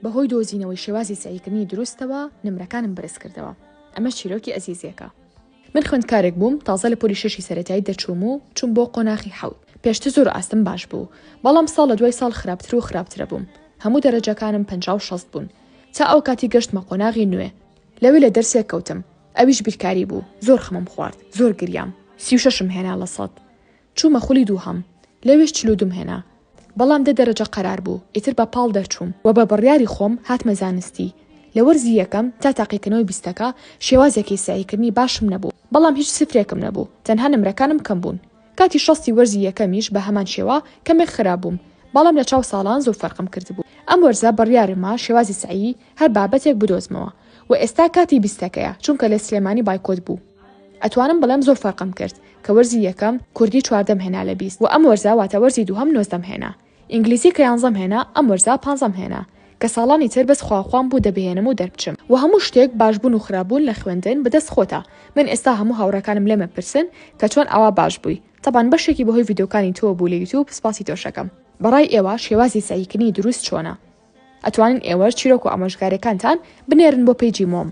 بەهۆی دۆزینەوەی شێوازی سەعیکردنی دروستەوە نمرەکانم بەرزکردەوە. ئەمەش چیرۆکی ئەزیزێکە. من خوێندکارێک بووم تازە لە پۆلی شەشی سەرەتایی دەرچووم و چووم بۆ قۆناخی حەوت. پێشتر زۆر ئاستم باش بوو، بەڵام ساڵ لە دوای ساڵ خراپتر و خراپترە بووم. هەموو دەرەجەکانم 50 و 60 بوون. تا ئەو کاتی گەشتمە قۆناغی نوێ. لەوێ لە دەرسێک کەوتم. ئەویش بیرکاری بوو. زۆر خەمم خوارد. زۆر گریام. 36م هێنا لە سەد. چوومە خولی دووهەم. لەوێش چل و دووم هێنا. بەڵام دە دەرەجە قەرار بوو. ئیتر بە پاڵ دەرچووم و بە بڕیاری خۆم هاتمە زانستی. لە وەرزی یەکەم تا تاقیکردنەوەی بیستەکە شێوازێکی سەعیکردنی باشم نەبوو. بەڵام هیچ سفرێکم نەبوو. تەنها نمرەکانم کەم بوون. کاتی شەستی وەرزی یەکەمیش بە هەمان شێوە کەمێک خراپ بووم. بەڵام لە چاو ساڵان زۆر فەرقم کردبوو. ئەم وەرزە بڕیارمما شێوازی سەعیی هەر بابەتێک بدۆزمەوە و ئێستا کاتی بیستەکەیە چونکە لە سلێمانی بایکۆت بوو. ئەتوانم بڵێم زۆر فەرقم کرد کە وەرزی یەکەم کوردی چواردەم هێنا لە 20 و ئەم وەرزە واتە وەرزی دووهەم نۆزدەم هێنا ئینگلیزی کە یانزەم هێنا ئەم وەرزە پانزەم هێنا کە ساڵانی تر بەس خواخوام بوو دەبهێنم و دەربچم و هەموو شتێک باشبوون و خراپبوون لە خوێندن بەدەست خۆتە من ئێستا هەموو هاوڕێکانم لێم ئەپرسن کە چۆن ئاوا باش بووی تەبعەن بەشێکی بەهۆی ڤیدۆکانی تۆوە بوو لە یوتوب سپاسی تۆشەکەم بەڕای ئێوە شێوازی سەعیکردنی دروست چۆنە؟ ئەتوانن ئێوەش چیرۆک و ئامۆژگاریەکانتان بنێرن بۆ پەیجی مۆم.